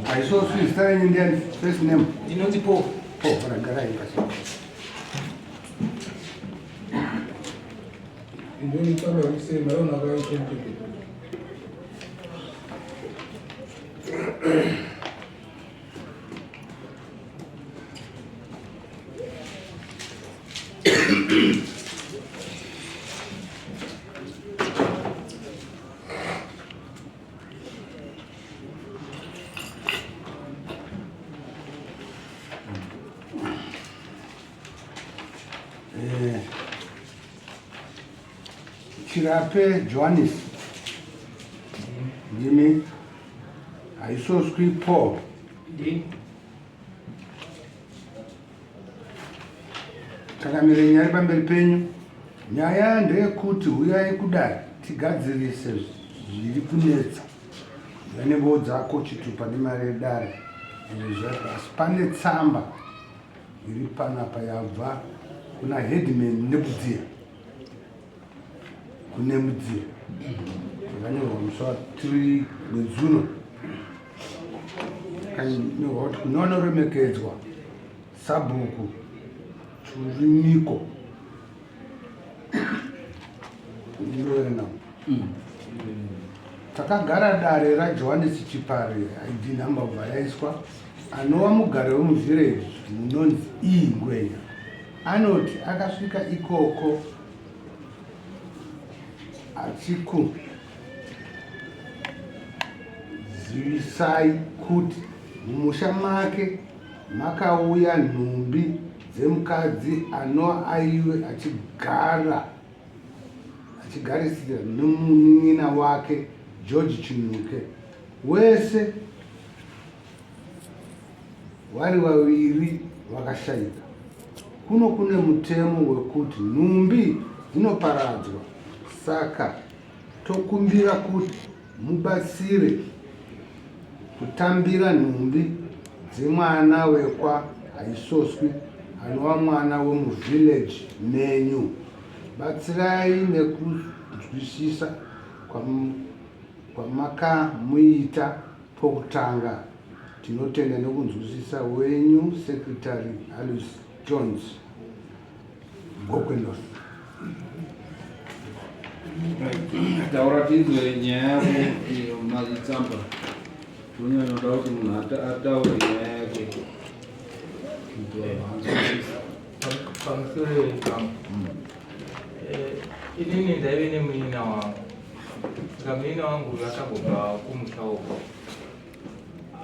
Haisoswi zita renyu ndiani? First name. Ndinonzi Paul. Paul, ragarai pasi. Ndini tsamba yekusema yona kaitempele. Eh, Chirape Johannes ndimi haisoswi Paul Ndini. Changamire nyaya iri pamberi penyu. Nyaya ndeyekuti huyai kudare tigadzirise zviri kunetsa. Uya nembowo dzako chitupa nemari yedare izvi zvako asi pane tsamba iri panapa yabva kuna headman Nebudziya kune Mudziya yakanyorwa musi wa 3 mwedzi uno yakanyorwa kuti kune vanoremekedzwa Sabhuku Churimiko ndinoverenga takagara dare raJohannes Chipare ID number ubva yaiswa anova mugari wemuvillage munonzi E Ngwenya anoti akasvika ikoko achiku zivisai kuti mumusha make Makauya nhumbi dzemukadzi anova aive achigara achigarisira nemunin'ina wake George Chinyuke wese vari vaviri vakashaika. Kuno kune mutemo wekuti nhumbi dzinoparadzwa saka tokumbira kuti Mubatsire kutambira nhumbi dzemwana wekwa Haisoswi anova mwana wemuvillage menyu. Batsirai nekunzwisisa kwamakamuita pokutanga. Tinotenda nekunzwisisa wenyu Secretary Alice Jones. Gokwe North. Taura tinzwe nyaya yako iyo maitsamba. Unyanyoda kuti munhu ataure nyaya yake. Kuti vanhu vanzwisise. Pamusoro yeitsamba. Eh, inini ndaive nemunin'ina wangu. Saka munin'ina wangu akambobva kumusha uko.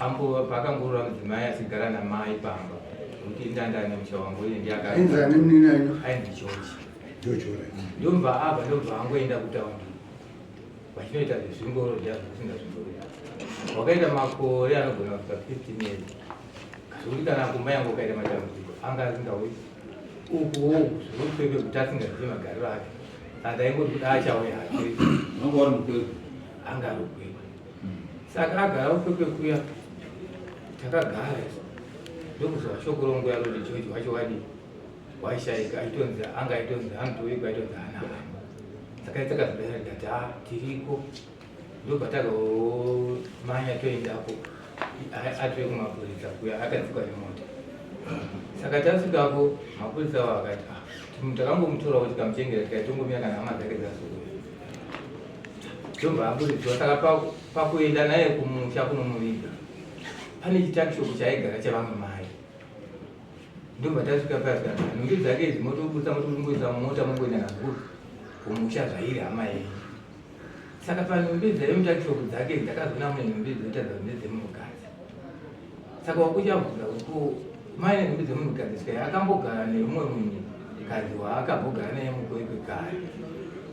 Ambo paakangorora mudzimai achigara namai pamba kuti ndanda nemusha wangu uye ndiye Ainzi ani munini anyu? Ainzi George. George alright. Ndobva apa ndobva angoenda kutaundi vachinoita zvezvingoro zviya zvekusinda zvingoro wakaita makore anogona kusvika 15 years zvekuti kana kumba yangu ukaita matambudziko anga asingauyi ukuwo zvekukwekwe kuti asingazivi magariro ake saka ndaingoti kuti achauya hake Vanga vari mukwekwe. anga ari kukwekwe Saka agara ukwekwe kuya takagara isu ndokuzwa shoko ronguya roti George wacho wadii waishaika aitonzi anga aitonzi anotovigwa aitonzi haana hama saka takazodana tikati a tiriko ndobva takamanya toendako atove kumapurisa kuya akadzikwa nemota saka tasvikako mapurisa avo akati ah, takangomutorawo tikamuchengera tikaitongomira kana hama dzake dzazouya Ndobva aburudzwa saka pakuenda naye kumusha kunomuviga pane chitakishopu chaigara chevamwe mai ndobva tasvika paya tikati nhumbi dzake idzi motobudisa motokungoisa mumota mongoenda nazvo kumusha zvairi hama yenyu saka panhumbi dzaive mutakishopu dzake idzi ndakazoona mune nhumbi dzinotaridza kuti ndedzemunhukadzi saka wakuchabvunza kuti ko mai nenhumbi dzemunhukadzi sika akambogara neumwe munhukadzi waakambogara naye mukwekwe kare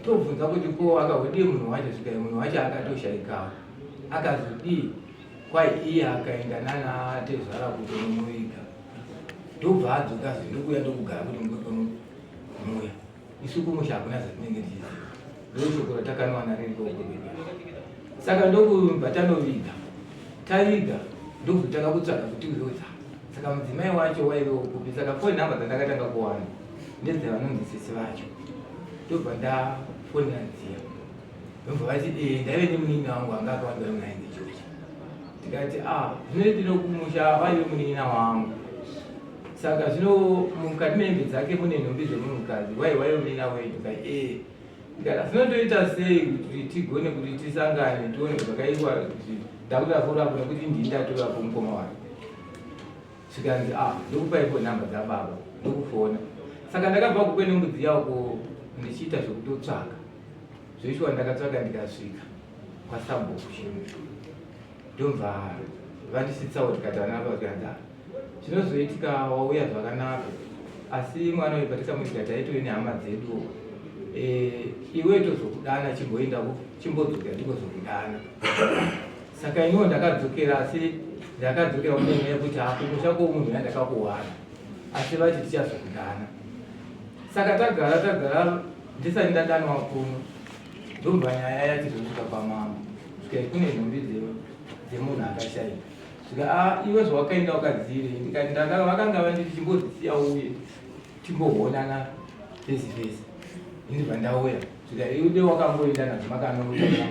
tobvunza kuti ko akazodii munhu wacho svika munhu wacho akatoshaikawo akazodii kwai iye akaenda nana tezvara kutonomuviga ndobva adzoka zve ndokuuya ndokugara kuti mukwekwe muya isu kumusha hakuna zvatinenge tichiziva ndoshoko ratakanowana riri kokuviga saka ndokubva tanoviga taviga ndokuzotanga kutsvaga kuti uyoza saka mudzimai wacho waive wokupi saka foni namba dzandakatanga kuwana ndedzevanonzi sisi vacho ndobva ndafonera dziya ndobva vati e ndaive nemunin'ina wangu anga akawanikwa nemunhu ainzi george. Tikati a ah, zvinoitiro kumusha vaive munin'ina wangu. Saka zvino mukati mehembe dzake mune nhumbi dzemunhukadzi wai waive munin'ina wedu kai ee eh. Ndikati zvinotoita sei kuti tigone kuti tisangane tione zvakaitwa ndakuda forapo nekuti ndini ndatovapo mukoma wake. Zvikanzi ah ndokupai phone number dzababa ndokufona. Saka ndakabva kukwene nembudzi yako ndichiita zvekutotsvaka. Zveshuwa ndakatsvaka ndikasvika kwasabhuku Chimbi. Ndobva vandisitsawo tikati vana baba zvikanzi ah zvinozoitika wauya zvakanaka asi mwana uyu patikamuitika taitove nehama dzedu eh, iwe tozokudana chimboenda chimbodzokera ndikozokudana saka iniwo ndakadzokera asi ndakadzokera kunenyaya yekuti hakumusha kwomunhu ya ndakakuwana asi vati tichazokudana saka tagara tagara ndisati ndadanwa kuno ndobva nyaya yachizosvika kwamambo svika kune nhumbi dzemunhu akashaika svika a ah, iwe zvawakaenda wakadziirei ndikati vakanga vanditi chimbodzisiya uye timboonana fesi fesi indibva ndauya svika iude wakamboenda nadzo makanotaura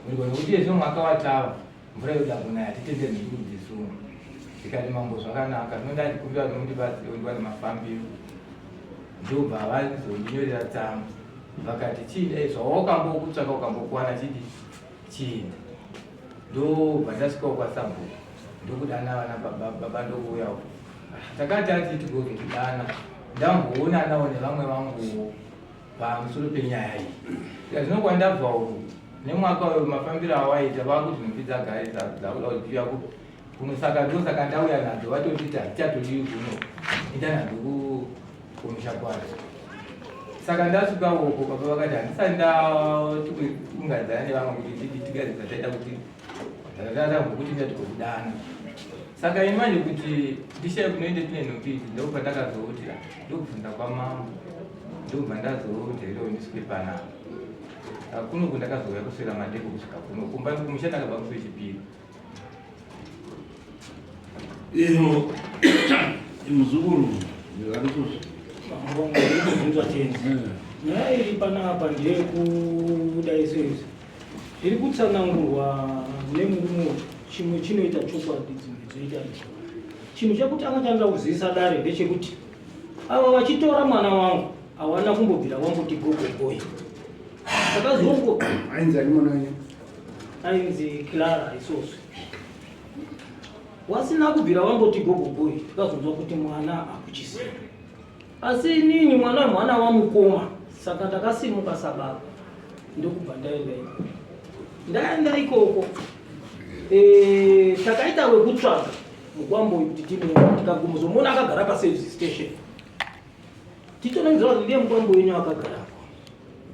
muri nekuti ezvo mwaka watava mvura yoda kunaya titende nhumbi kudzisunga ndikati mambo zvakanaka zvino ndandikumbira kuti mundibatsire ndiwane mafambiro ndobva vazondinyorera tsamba vakati chienda zvawakambokutsvaka ukambokuwana chidi chienda ndobva ndasvikawo kwasabhuku ndokudana vana baba ndokuuyawo takati ati tigozokudana ndamboonanawo nevamwe vanguwo pamusoro penyaya iyi saka zvino kwandabva uku nemwaka uyo mafambiro awaita vakuti nhumbi dzagare dzakuda kuti tiuya kuno saka ndosaka ndauya nadzo vatonditi hatichatodiwi kuno enda nadzo kumusha kwadzo saka ndasvika uko baba vakati handisati ndatiungadzana nevamwe kuti tidi tigare zvataita kuti ndatatambokuti ndatigokudana saka ini manje kuti ndishaye kunoende tine nhumbi idzi ndopandakazoti ndokubvunza kwamambo ndobva ndazojairawo ndisvike panapa saka kunoku ndakazouya kuswera madeko kusvika kuno kumba kumusha ndakabva musi wechipiri iyo muzukuru ndikubvunzwa tenzi nyaya iri panapa ndeyekuda izvo izvi iri kutsanangurwa nemurume chimwe chinoita chokwadi dzimwe dzoita chinhu chekutanga chandida kuzivisa dare ndechekuti Ava vachitora mwana wangu hawana kumbobvira wamboti gogogoi. Takazongo ainzi ani mwana wenyu? Ainzi Clara isusu. Wasina kubvira wamboti gogogoi tikazonzwa kuti mwana akuchisina. Asi inini mwana mwana wamukoma saka ndakasimuka sababa ndokubva ndaenda ikoko. Ndaenda ikoko e, takaita wekutsvaga Mukwambo uyu kuti timuone tikagomuzomuona akagara paservice station titononzwa kuti ndiye mukwambo wenyu akagarapo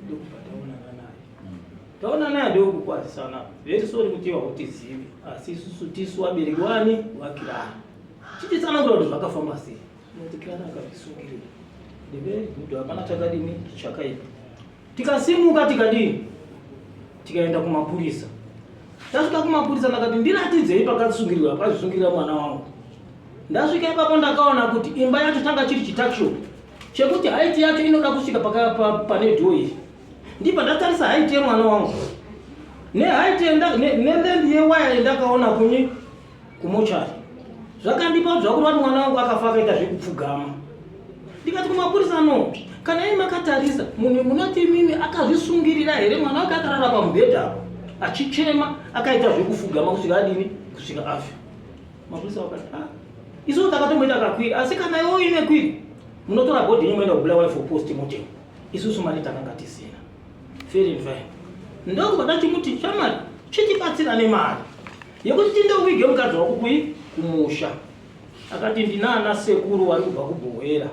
ndokubva taonana naye taona naye ndokukwazisana very sorry kuti hautizivi asi isusu tisu vabereki wani wakirana chichitsanangura kuti zvakafamba sei noti kirana akazvisungirira ndeve good hapana chakadini chakaipa Tikasimuka tikadii? Tikaenda kumapurisa. Tasvika kumapurisa ndakati ndiratidzei pakasungirwa pakazvisungirira mwana wangu. Ndasvika ipapo ndakaona kuti imba yacho changa chiri chitakshop chekuti haiti yacho inoda kusvika pane dhoo iri. Ndibva ndatarisa haiti yemwana wangu nehaiti nelembi yewaya yandakaona kunyi kumochari zvakandipa kuti zvakureva kuti mwana wangu akafa akaita zvekupfugama ndikati kumapurisa no kana ii makatarisa munhu munoti imimi akazvisungirira here mwana wake akarara pamubhedha apo achichema akaita zvekufugama kusvika adini kusvika afe mapurisa vakati ah isusu takatomboita kakwiri asi kana iwo ine kwiri munotora bhodhi yenyu moenda kubulawayo for post mortem isusu mari takanga tisina Fair and fine. Ndokubva ndachimuti shamwari chitibatsira nemari yekuti tindovige mukadzi wako kui kumusha. Akati ndinaana sekuru wari kubva kubhohwera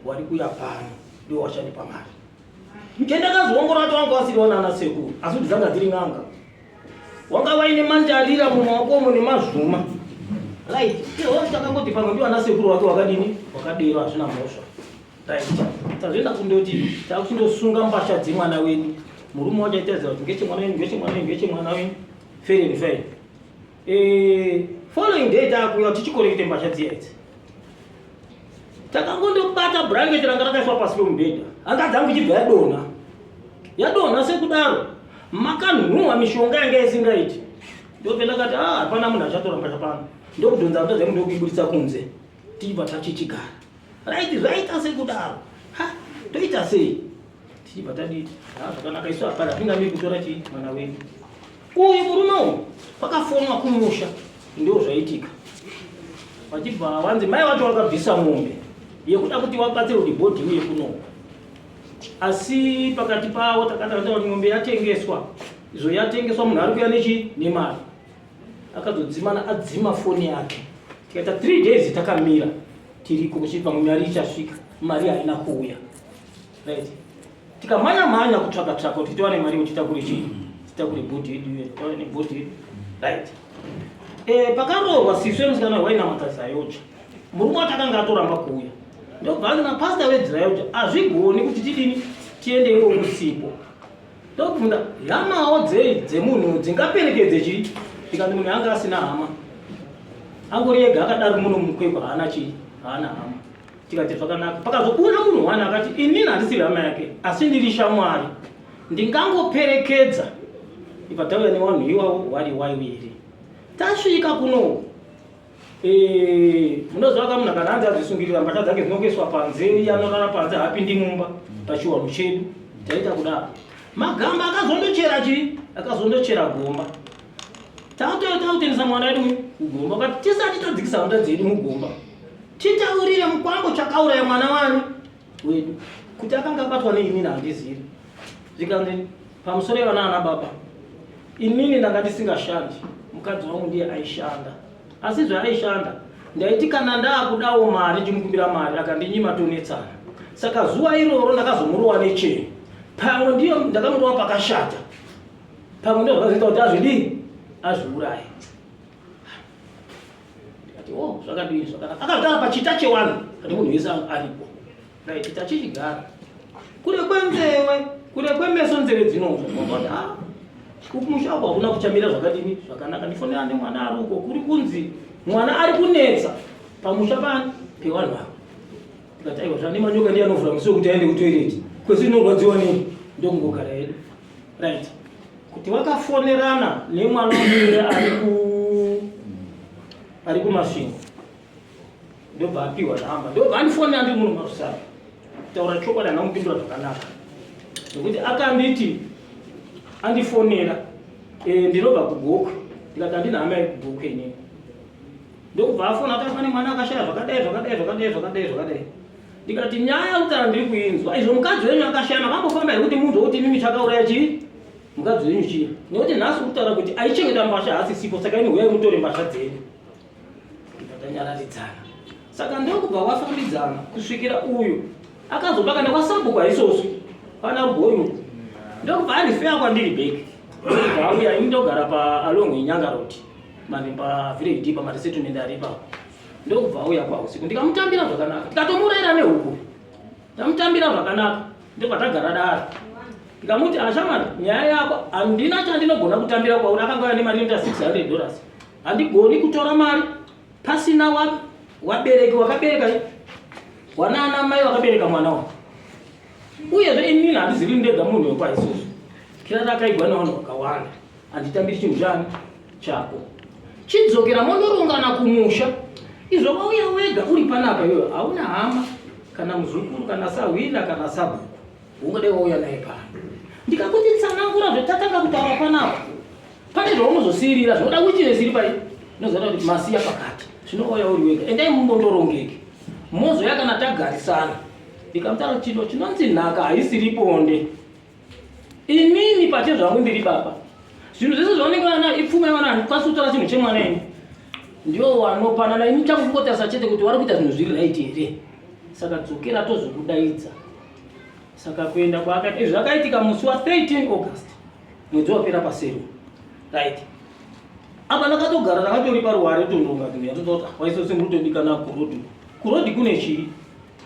wari kuya pano ndiwo wachandipa mari. Chendakazoongorora kuti wanga wasiri wanaana sekuru asi kuti dzanga dziri n'anga. Wanga waine mandarira mumaoko umo nemazvuma. Right. Iwo takangoti pamwe ndiwo ana sekuru wake wakadini wakadero hazvina mhosva. Right. Tazvienda kundoti takuchindosunga mbatya dzemwana wedu. Murume wacho aitaridza kuti ngechemwana wenyu, ngechemwana wenyu, ngechemwana wenyu. Fair and fine. Eh, following day takuya tichikorekete mbatya dziya idzi. Takangondobata blanket ranga rakaiswa pasi pemubhedha. Hanga dzangu ichibva yadonha. Yadonha sekudaro. Makanhuhwa mishonga yanga isingaiti. Ndopendakati ah hapana munhu achatora mbasha pano. Ndokudhonza hanzvadzi yangu ndokuiburitsa kunze. Tichibva tachichigara. Right zvaita sekudaro. Ha toita sei? Tichibva tadii? Ha zvakanaka isu hapana hatingamiri kutora chii mwana wedu. Uyu murume uyu kwakafonwa kumusha ndo zvaitika. Vachibva wanzi mai wacho wakabvisa mombe yekuda kuti wabatsire kuti bhodhi uye kunoku. Asi pakati pavo takataura kuti mombe yatengeswa. Izvo yatengeswa munhu ari kuya nechi nemari. Akazodzimana adzima foni yake. Tikaita 3 days takamira tiriko kusvika pamwe mari ichasvika. Mari haina kuuya. Right. Tikamhanya mhanya kutsvaka tsvaka kuti tiwane mari kuti titakure chii? Titakure bhodhi yedu iye, tiwane bhodhi yedu. Right. Eh, pakaroorwa sisu yemusikana wainamata Zayoja. Murume wacho akanga atoramba kuuya. Ndobva anzi napastor weZayoja hazvigoni kuti tidini tiende iko kusipo. Ndokubvunza hamawo dzei dzemunhu dzingaperekedze chii? Ndikanzi munhu anga asina hama. Angori ega akadaro muno mukwekwe haana chii? Haana hama. Tikati zvakanaka. Pakazobuda munhu wani akati inini handisiri hama yake asi ndiri shamwari. Ndingangoperekedza. Ibva tauya newanhu iwawo wari waiwiri. Tasvika kunoku Eh, munoziva ka munhu kana anzi azvisungirira mbatya dzake dzinongoiswa panze iye anorara panze haapindi mumba pachiwanhu chedu taita kudaro magamba akazondochera chii akazondochera gomba takutendesa mwana wedu kugomba ukati tisati tadzikisa hanzvadzi yedu mugomba titaurire mukwambo chakauraya mwana wani wedu kuti akanga abatwa neinini handizivi zvikanzi pamusoro yevana ana baba inini ndanga ndisingashandi mukadzi wangu ndiye aishanda asi zvaaishanda ndaiti kana ndaakudawo mari ndichimukumbira mari akandinyima tonetsana saka zuva iroro ndakazomurova necheni pamwe ndiyo ndakamurova pakashata pamwe ndo zvakazoita kuti azvidii azviuraye ndikati o oh, zvakadii zvakanaka akazvitaura pachita chewanhu kati munhu wese aripo right tachichigara kure kwenzewe kure kwemeso nzeve dzinonzwa ah, kumusha uko hakuna kuchamira zvakadini zvakanaka ndifonera nemwana ari uko kuri kunzi mwana ari kunetsa pamusha pani pevanhu ava ndikati aiwa zvane manyoka ndiye anovhura musi wekuti aende kutoireti kwese inorwadziwa nei ndokungogara yedu right kuti vakafonerana nemwana mumwe ari ku ari kumasvingo ndobva apiwa nhamba ndobva andifonera ndiri muno marusaka kutaura chokwadi handina kumupindura zvakanaka nekuti akanditi andifonera e, ndinobva kugokwe ndikati handina hama yekugokwe inini ndokubva afona kuti pane mwana akashaya zvakadai zvakadai zvakadai zvakadai zvakadai ndikati nyaya kutaura ndiri kuinzwa izvo mukadzi wenyu akashaya makambofamba here kuti munzwa kuti imimi chakauraya chii mukadzi wenyu chii nekuti nhasi kutaura kuti aichengeta mbasha haasisipo saka ini huyai mutore mbasha dzenyu tanyararidzana saka ndokubva wafambidzana kusvikira uyu akazoba kana kwasabhuku haisoswi pana rugonyo ndokubva arifeya kwandiri bheki ndokubva auya ini ndogara paalong inyanga road mani pavillage d pamaresettlement ari ipapo ndokubva auya kwausiku ndikamutambira zvakanaka tikatomurayira nehuku tamutambira zvakanaka ndobva tagara daro ndikamuti ashamari nyaya yako handina chandinogona kutambira kwauri akanga uya nemari inoita 600 dollars handigoni kutora mari pasina wabereki wakabereka wanaana mai wakabereka mwana wa uyezve inini handizivi ndega munhu wekwaisusu kira rakaigwa nevanhu vakawanda handitambiri chinhu chani chako chidzokera mondorongana kumusha izvo wauya wega uri panapa iwe hauna hama kana muzukuru kana sahwira kana sabhuku ungadai wauya naye pano ndikakuti tsanangura zvetatanga kutaura panapa pane zvaunozosiirira zvinoda witness iri pai inozoita kuti masiya pakati zvinouya uri wega endai mumbondorongeke mozoya kana tagarisana ndikamutaura chino chinonzi nhaka haisiri bonde inini pache zvangu ndiri baba zvinhu zvese zvaunenge vana ipfuma yevana handikwanisi kutora chinhu chemwana ini ndiwo wanopanana ini changu kungotarisa chete kuti wari kuita zvinhu zviri right here saka dzokera tozokudaidza saka kuenda kwaakaita izvi zvakaitika musi wa 13 august mwedzi wapera pasero right apa ndakatogara ndakatori paruware tondonga zvinhu yatotota waisose murutodikana kurodhi kurodhi kune chii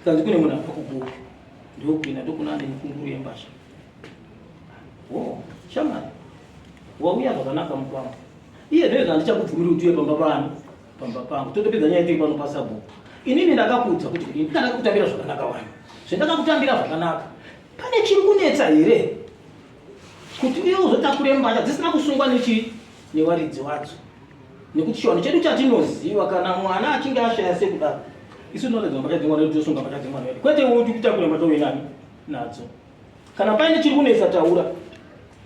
kanzi kune munhu abva kugopi ndokuenda ndokuna ane mikunguru yembasha oh, shamari wauya zvakanaka mukwambo iye zvinezvi handichakubvumiri kuti uye pamba pano pamba pangu totopedza nyaya tiri pano pasabhuku inini ndakakuudza kuti kudini ndakakutambira zvakanaka wani zvendakakutambira zvakanaka pane chiri kunetsa here kuti uye uzotakure mbatya dzisina kusungwa nechii newaridzi wadzo nekuti chivanhu chedu chatinoziva kana mwana achinge ashaya sekudaro isu tinoratidza mbatya dzemwana wedu tosunga mbatya dzemwana wedu kwete kuti kutakura mbatya uye nani nadzo kana paine chiri kunetsa taura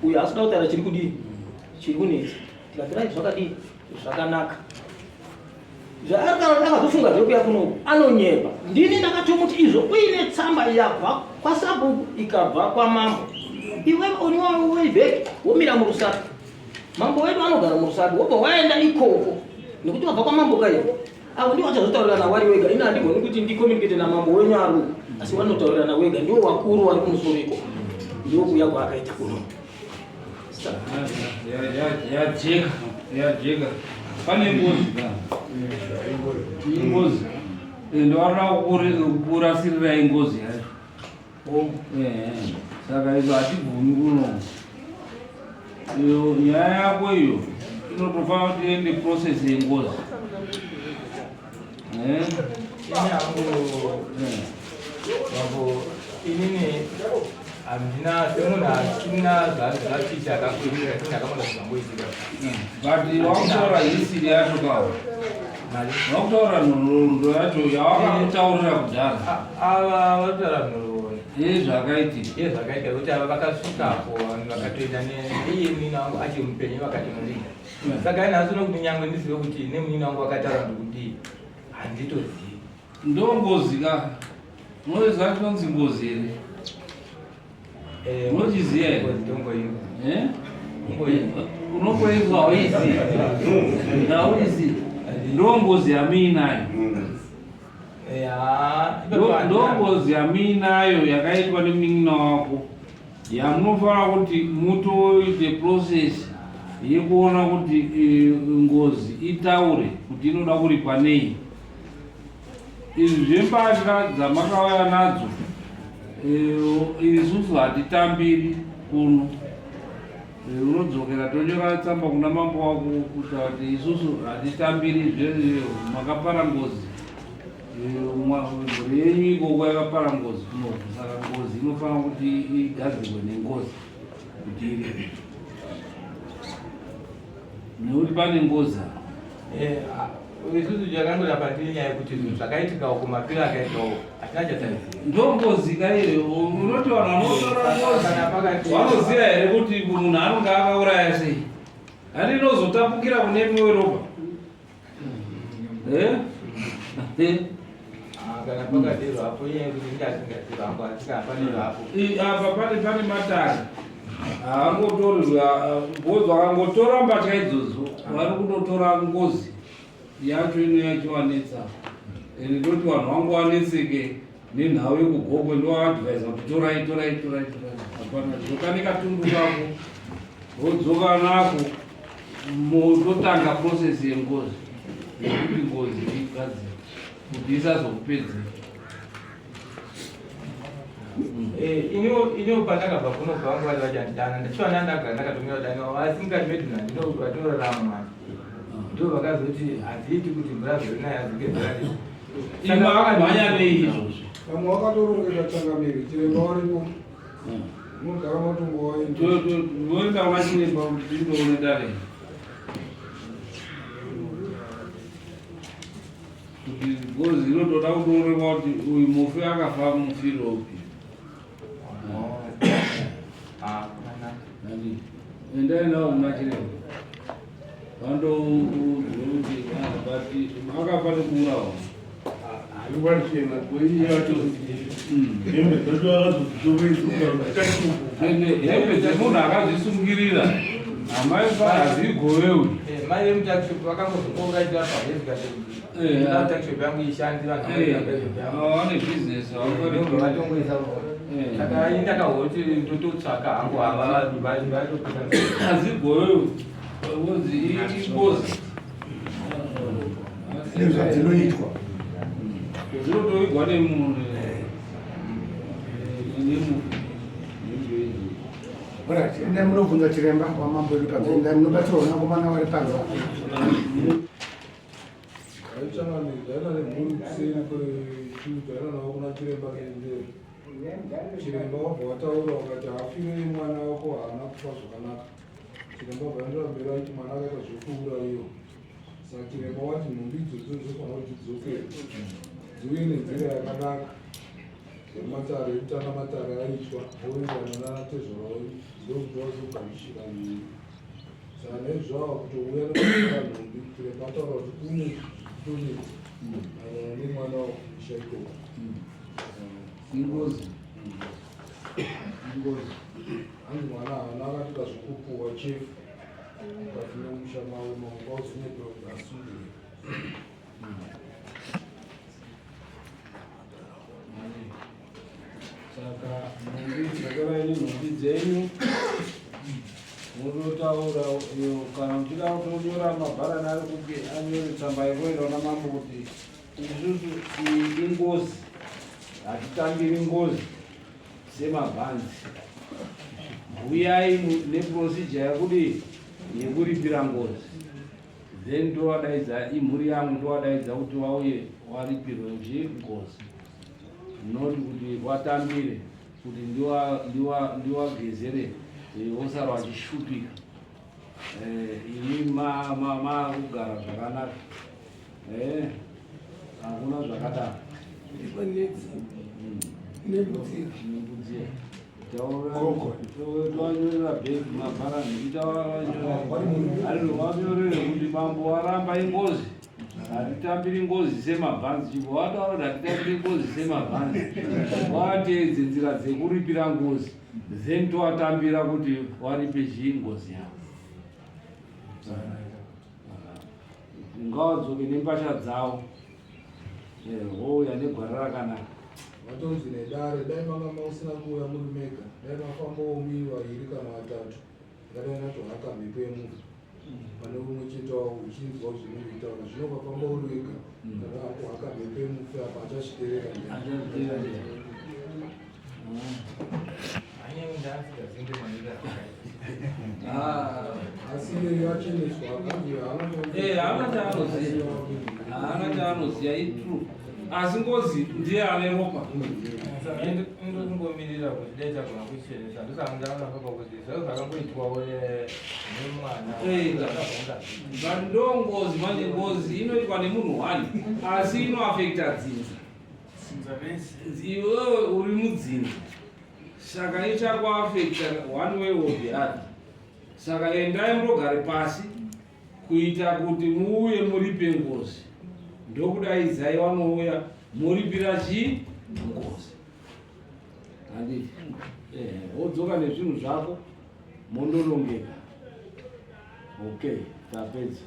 uyo asida kutaura chiri kudii chiri kunetsa tikati rai zvakadii zvakanaka zvaari akazofunga zvekuya kunoku anonyepa ndini ndakatomuti izvo uine tsamba yabva kwasabhuku ikabva kwamambo iwe on your way back womira murusape mambo wedu anogara murusape wobva waenda ikoko nekuti wabva kwamambo kaivo avo ndivo vachazotaurirana wari wega ini handigoni kuti ndicommunicate namambo wenyu ari uku asi vanotaurirana wega ndiwo wakuru wari kumusoro ikoko ndiwo kuuya kwaakaita kuno Yajeka, yajeka. Pane ngozi ka. Ingozi. Ende varikuda kukurasirirai ngozi yacho. Saka izvo hatibvumi kuno. Iyo nyaya yako iyo inotofanira kuti iende process yengozi. Eh? Ini hangu mambo inini handina semunhu asina zvachiita akakwirira ini akamona zvamboitika. But wakutaura history yacho kawo. Wakutaura nhoroondo yacho yawakakutaurira kudhara. Ava vataura nhoroondo. Yezvakaitika. Yezvakaitika kuti ava vakasvikapo vanhu vakatoenda neiye munin'ina wangu achiri mupenyu vakatonoringa. Saka ini nhasi uno kuti nyangwe ndizive kuti nemunin'ina wangu vakataura ndikudii handitozivi. Ndongozi ka. Unoziva chinonzi ngozi here? Unochiziva here? Eh? Unomboinzwa hauizivi. Hauizivi. Ndongozi yamuinayo. Ndongozi yamuinayo yakaitwa nemunin'ina wako yamunofanira kuti mutoite process yekuona kuti ngozi itaure kuti inoda kuripwa nei. Izvi zvembatya dzamakauya nadzo isusu hatitambiri kuno. Unodzokera tonyora tsamba kuna mambo wako kutaura kuti isusu hatitambiri makapara ngozi. Mhuri yenyu ikoko yakapara ngozi kunoku, saka ngozi inofanira kuti igadzirwe nengozi kuti iripe. Nekuti pane ngozi apa. Isusu chakangoda patiri nyaya yekuti zvinhu zvakaitika uko mapiro akaita uko hatina chataiziva. Ndongozi ka iyo unoti vanhu vanotora ngozi vanoziva here kuti munhu anonge akauraya sei? Handi inozotapukira kune mimwe ropa. Eh? Eh? Kana pakadero hapo inyaya yekuti ndasingaziva hangu asi kana pane hapo. Apa pane pane matare. Haangotori ngozi vakangotora mbatya idzodzo vari kutotora ngozi yacho ino yachivanetsa. Ende ndoti vanhu vangu vanetseke nenhau yekugokwe ndovaadvisa kuti torai torai torai torai. Hapana dzoka nekatundu kako wodzoka nako mototanga process yengozi yekuti ngozi igadzire kuti isazokupedzera. Iniwo pandakabva kuno vangu vari vachandidana ndachiwana ndagara ndakatomira kudana asi mukati medu vatinorarama manje ndo vakazoti hadziiti kuti mvura zvorinaya dzinge dzirari. Saka vakamhanya nei izvozvi? Vamwe vakatorongeka changamire chiremba waripo unogara matongowaenda. Voenda kuna chiremba kuti tindoone dare. Kuti ngozi inotoda kutoonekwa kuti uyu mufi akafa mufiro upi. Endai nawo kuna chiremba. Vandoudzwe kuti but akafa nekuurawa. Hembe dzemunhu akazvisungirira amai hadzigovewi. Mai vemutakishopu vakangozokouraita pahezikatakishopu yangu ishandi vanhu vane business vatongoisa saka ini ndakahoti ndototsvaka hangu ava vatopika hadzigovewi ngozi ingozi Nezvadzinoitwa zvinotoigwa nemunhu nemufi. Right, endai munobvunza chiremba wamambo wedu panze, endai munobatsirwa nakomana wari panze. Aichangamire taenda nemhuri kuseri kwechinhu taenda navo kuna chiremba kendere. Chiremba wabva wataura wakati hafire mwana wako haana kufa zvakanaka. Chiremba bva mberi aiti mwana akaita zvekuurayiwa. Saka chiremba wati nhumbi idzodzo dzofanira kuti dzidzokere dziuye nenzira yakanaka yematare ekutanga matare aitwa voenderana nanatezvara vedu ndokuti vazogamuchira iyi. Saka naizvozvo ava kutouya nekutora nhumbi chiremba ataura kuti kune zvitonetsa maererano nemwana wakumisha ikoko. Ingozi. Ingozi. Hanzi mwana haana akatoita zvekupuwa chefu mukati memusha mavo mamwe kwauzonyeperwa kuti asungire. Saka nhumbi dzokerai nenhumbi dzenyu munotaura iyo kana muchida kutonyora mabharani ari kupi anyore tsamba yekuenda kuna mambo kuti isusu iyi ingozi hatitambiri ngozi semabhanzi huyai neprocedure yekudii yekuripira ngozi then tovadaidza imhuri yangu tovadaidza kuti vauye waripirwe nji ngozi not kuti watambire kuti ndiwagezere vosara vachishupika eh, ini makugara zvakanaka eh, hakuna zvakadaro nembudziya tawanyorera bhegi mabharani itawanyorere kuti mambo waramba ingozi hatitambiri ngozi semabhanzi chibva wataura kuti hatitambiri ngozi semabhanzi wateedze nzira dzekuripira ngozi then towatambira kuti waripe chii ngozi yavo ngawadzoke nembasha dzawo eh, wouya negwara rakanaka vatonzi nedare dai manga mausina kuuya muri mega dai mafambawo muri vaviri kana vatatu ndadai ndatohaka mhepo yemunhu pane umwe chete wavo uchinzwa zvinenge uchitaura zvino ukafamba uri wega kana akuhaka mhepo yemufi apa achazviterera asi iyeyo acheneswa akanzi haana chaanoziva haana chaanoziva itrue asi ngozi ndiye ane ropa ndokungomirira kuti dai tagona kuchenesa ndosaka ndaona papa kuti zvavo zvakangoitwawo nemwana but ndo ngozi manje ngozi inoitwa nemunhu one asi inoafekta dzinza iwewe uri mudzinza saka ichakuafekta one way or the other saka endai murogare pasi kuita kuti muuye muripe ngozi ndokudaidzai vanouya moripira chii ngozi handiti eh, wodzoka nezvinhu zvako mondorongeka okay tapedza.